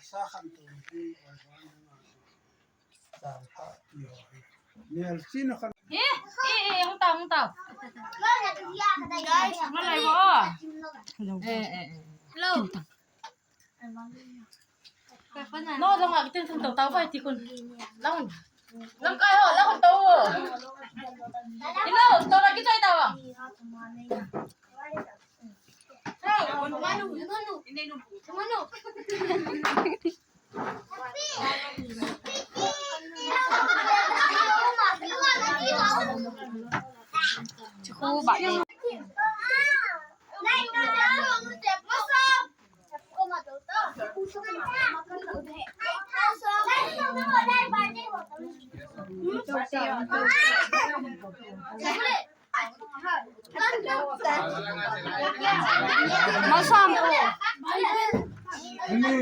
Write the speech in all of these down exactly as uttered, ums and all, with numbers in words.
Sa khan tu ti, sa khan tu. Sa khan tu. Ni al sin khan. Eh, eh, eh, hung tao, hung tao. Guys, malai bo. Eh, eh, eh. Hello. No, long a tin tin to tao vai ti kun. Long. Long kai ho, long to. Ilo, to la ki chai tao. Masam ko. Ini.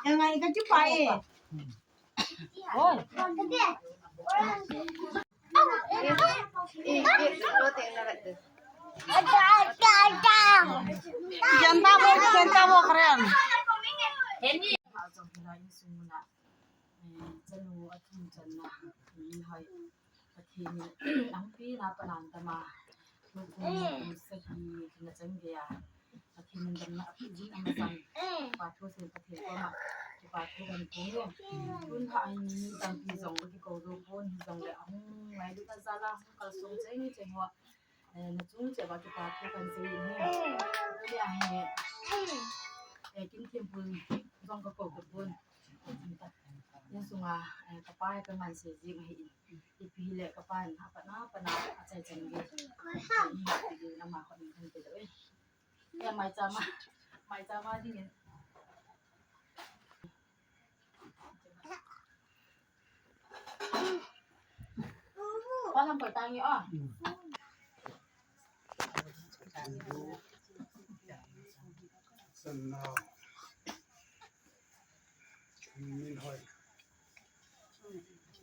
Yang lain kan cuba eh. Oi. Janta mo, janta mo karen. Chanu athum channa, Pathen in ahung pina panan tama, tukum kum sagi na chang geiya, Pathen in damna apeh jin amasan, kipa thu sei Pathen koma, kipa thu kan pung e. Tun ha ahi mi tampi jong kikou jou pon, hijongle ahung ngailutna jal a hung kalsong cheng cheng ho, eh, na chung cheh uva kipa thu kan sei in ahi. Tuni ahi, eh, kin thim pun jong kakou tapon. Insunga, eh, kapa hi kaman sei jing ahi in. Ipi hile kapan apatna, apatna achaichan gei. Ama khut in kan pe doh e. Ya maicham a, maicham a dingin. Palam koi tangi a. Sanna. Min hoi.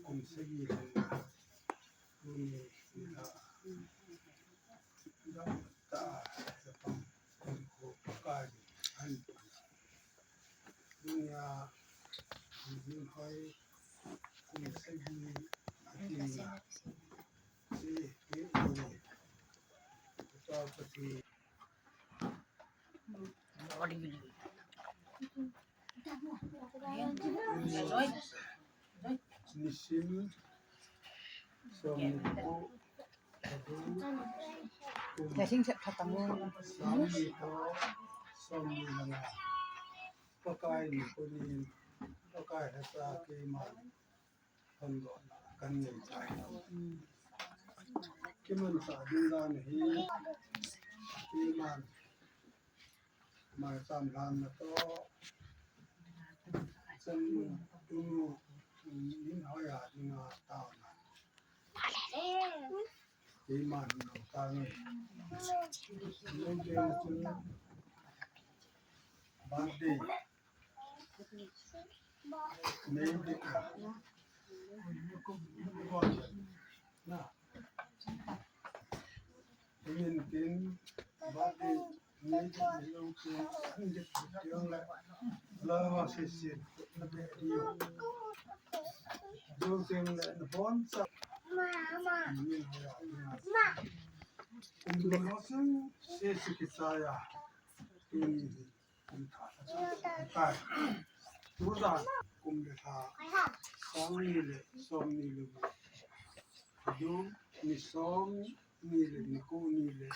Kum sagi langa. Tuni nila. Da ta, da pang. Ko pakai. An. Dunia. Min hoi. Kum sagi. Atina. Si, ki, ni. Ko pati. Nisim, som ni ko, Yasing set khatang. Som ni ko, som ni langa. Pakai ni ko ni, Pakai hasa keiman. Hondohna kan nei tai. Kimanchah ding dan hi, keiman maicham lhanna toh, chanu, tunu, min hoi a dinga taona. Keiman lo tang e. Lungteng chun birthday. Nei ding a. Na. Min tin, birthday nei ding a, lungteng an ding ding le. Lava sisi na be dio. Lungteng le na bon sa. Min hoi a. Kum dua sung sisi kisaya. Tin. Kum thah thah thah. Tujan kum le thah. Sang ni le som ni le gup. Adu ni som ni le ni ko ni le.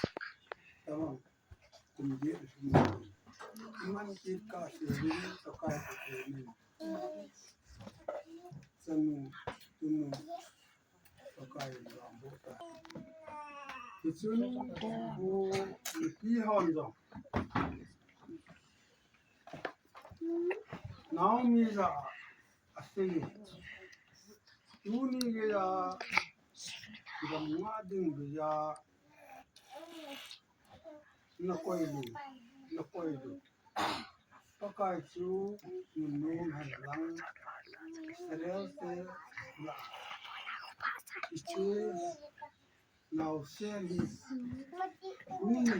Tamang kum dia le som ni. Iman kit ka se ni to ka se ni. Chanu, tunu. Pakai lam bo ta. Hichun, u, nipi hon jong. Naomi ja, asei. Tuni geiya, gam nga ding geiya. Na koi lu, na koi lu. Pakai chu nunnom hen lang, Israel te la. Hichu naosen hi, uni hi.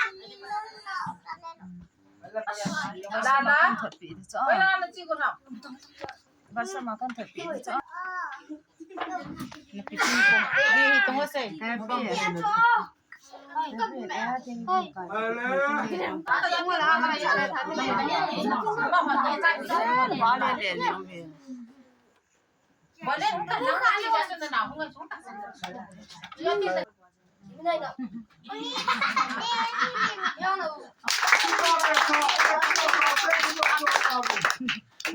Dada. Thot pi di cho. Oi, na chi ko na. Basa ma kan thot pi di cho. Na pi ping pong. Di hi tong wa sei. Happy.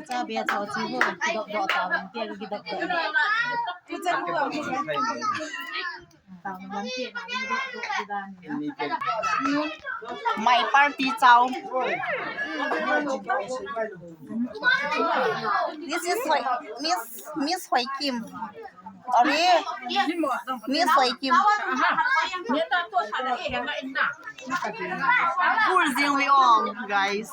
Cha bia cha chi ho, kidok dok ta, bia kidok dok. Tu chan ho. My party chow. This is Hoi, Miss, Miss Hoi Kim. Sorry, Miss Hoi Kim. Full zing we all, guys.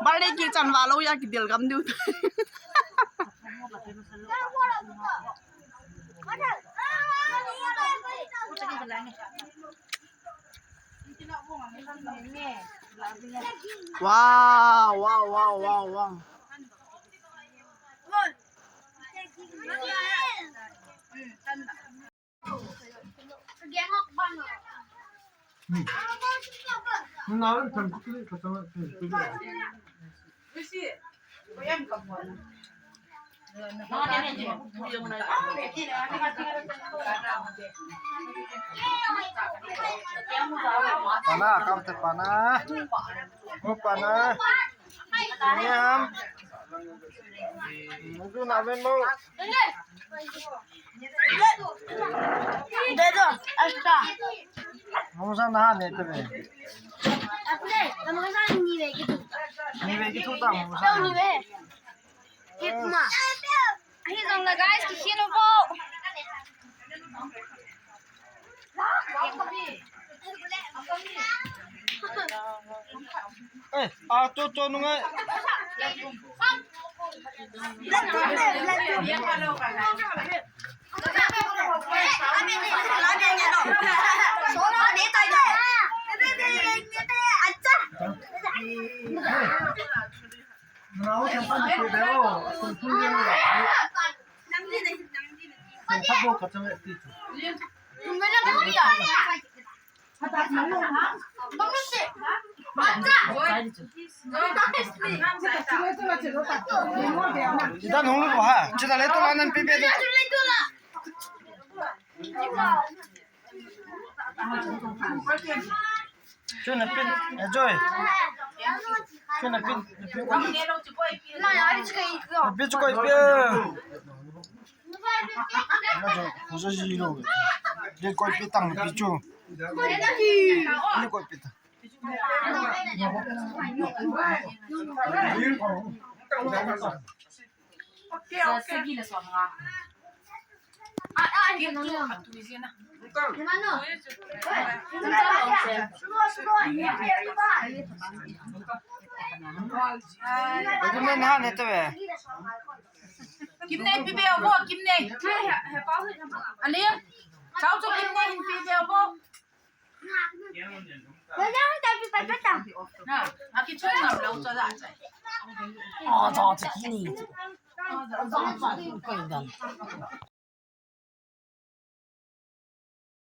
Birthday cake chan valo ya kidel gam diu. Wow, wow, wow, wow, wow. Pana, kam te pana. O pana. Ni ham. Mudu na ven mo. Dei do, asta. Mungsa na ne te be. Apne, mungsa ni be kitu. Ni be kitu ta mungsa. Ni be. Kitna. Hi jong la guys, ki khinu bo. Eh, a to to nungai. Idan hung lu ha, chida le to la nan pi be. Chu na pin, eh, Joy. Chu na pin, na pin. Na pin chu koi pin. Na jo, ko jo ji lo. De koi pin tang pin chu. Ni koi pin tang. Sa sagi le som nga. Ah, ah, ni tu, tu zi na. Kum ne na ne te ve. Kim ne pi be vo, kim ne. Ani. Chao chu kim ne hin pi be vo.